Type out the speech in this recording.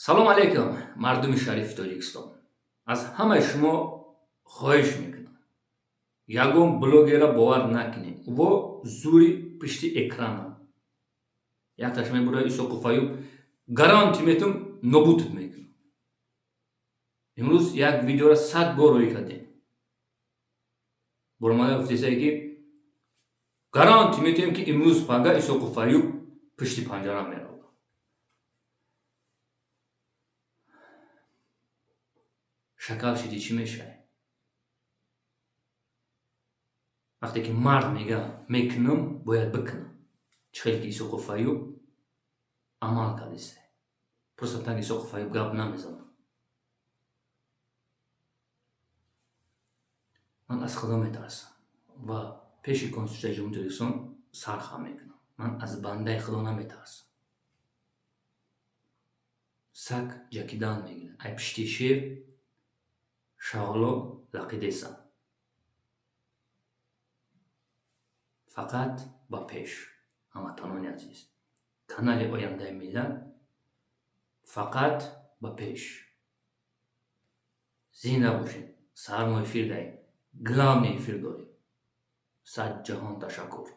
Салом алейкум, мардуми шарифи Тоҷикистон! Аз ҳамаи шумо хоҳиш мекунам, ягон блогера бовар накунед. Во зури пишти экрана якташ мебура. Исоқу Фаюб гарантӣ метум, нобудат мекунам. Имрӯз як видеора 100 бор рӯй кардем. Боромада гуфтесае, ки гарантӣ метиҳем, ки имрӯз пага Исоқу Фаюб пишти панҷара меравад. Шакал шиди, чӣ мешавӣ? Вақте ки мард мега «мекунам», бояд бикунам. Чӣ хеле ки Исоқу Фаюб амал кардисе. Просто так Исоқу Фаюб гап намезанам. Ман аз Худо метарсам ва пеши Конститутсияи Ҷумҳурии Тоҷикистон сархам мекунам. Ман аз бандаи Худо наметарсам. Саг ҷакидан мегирад, ай пишти шер шағоло лақидесам. Фақат ба пеш, ҳамватанони азиз! Канали ояндаи миллат фақат ба пеш. Зинда бошед! Саҳар мо эфир даем, главный эфир дорем. Сад ҷаҳон ташаккур.